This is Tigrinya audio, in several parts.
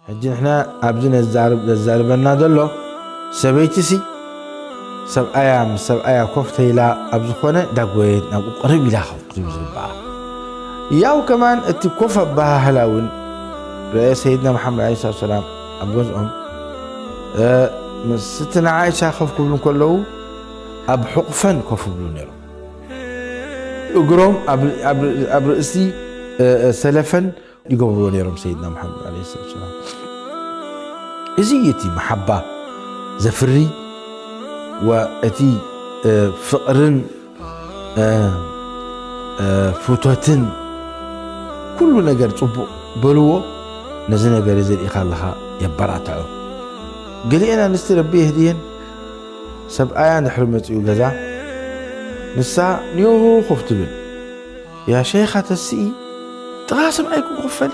ሕጂ ንሕና ኣብዚ ነዛርብ ዘዛርበና ዘሎ ሰበይቲ ሲ ሰብኣያ ምስ ሰብኣያ ኮፍ ተይላ ኣብ ዝኾነ ዳጎየት ናብኡ ቅርብ ኢላ ክትብል ዝግባኣ። ያው ከማን እቲ ኮፍ ኣበሃህላ እውን ረአ ሰይድና መሓመድ ዓለይሂ ሰላቱ ሰላም ኣብ ገዝኦም ምስ ስትና ዓኢሻ ኮፍ ክብሉ ከለዉ ኣብ ሕቑፈን ኮፍ ይብሉ ነይሮም። እግሮም ኣብ ርእሲ ሰለፈን ይገብርዎ ነይሮም ሰይድና መሓመድ ዓለይሂ ሰላቱ ሰላም። እዚ እዩ እቲ መሓባ ዘፍሪ ወእቲ ፍቕርን ፍቶትን ኩሉ ነገር ጽቡቕ በልዎ። ነዚ ነገር እዚ ርኢኻ ኣለኻ የበራትዖ። ገሊኤን ኣንስቲ ረቢ የህድየን ሰብኣያ ድሕሪ መጺኡ ገዛ ንሳ ንዮሆ ኮፍ ትብል። ያ ሸይኻ ተስኢ ጥቓ ሰብኣይኩ ክፈል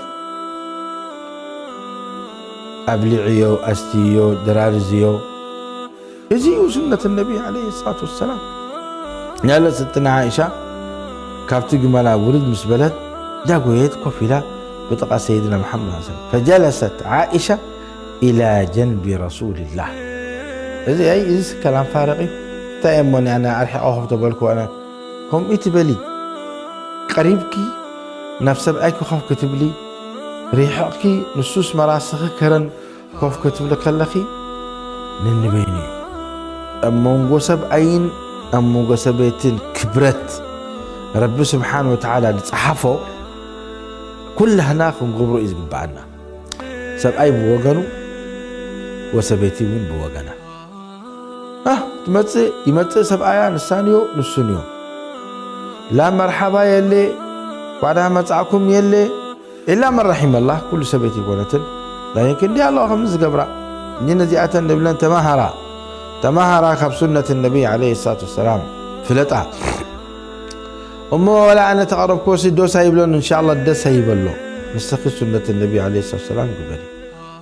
ኣብሊዕዮ ኣስትዮ ደራርዝዮ። እዚ እዩ ሱነት ነቢ ዓለይሂ ሰላቱ ወሰላም። ያለ ስጥና ዓኢሻ ካብቲ ግመላ ውርድ ምስ በለት ዳጎየት ኮፍ ኢላ ብጥቓ ሰይድና መሓመድ ሰለም ፈጀለሰት ዓኢሻ ኢላ ጀንቢ ረሱልላህ። እዚ ኣይ እዚ ከላም ፋረቂ እንታይ እሞ ንኣና ኣርሒቐ ኮፍ ተበልኩ ኣነ ከምኡ ትበሊ ቀሪብኪ ናብ ሰብኣይኪ ኮፍ ክትብሊ ሪሕቕኪ ንሱስ መራስኺ ከረን ኮፍ ክትብሊ ከለኺ ንንበይኑ እዩ። ኣብ መንጎ ሰብኣይን ኣብ መንጎ ሰበይትን ክብረት ረቢ ስብሓን ወተዓላ ዝፀሓፎ ኩላህና ክንገብሮ እዩ ዝግበኣና። ሰብኣይ ብወገኑ ወሰበይቲ እውን ብወገና። ትመፅእ ይመፅእ ሰብኣያ ንሳንዮ ንሱንዮ ላ መርሓባ የለ ዋዳ መፃእኩም የለ ኢላ መን ረሒመላህ ኩሉ ሰበይቲ ይኮነትን። ላኪን ክንዲ ኣለዋ ከም ዝገብራ እንጂ ነዚኣተን ንብለን ተማሃራ ተማሃራ ካብ ሱነት ነቢ ዓለይሂ ሰላቱ ወሰላም ፍለጣ። እሞ ወላ ኣነ ተቐረብክዎሲ ዶስ ኣይብሎን እንሻላ ደስ ኣይበሎ። ንስኺ ሱነት ነቢ ዓለይሂ ሰላቱ ወሰላም ግበሪ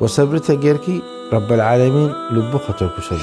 ወሰብሪ ተጌርኪ ረበል ዓለሚን ልቡ ከተልኩሰሉ።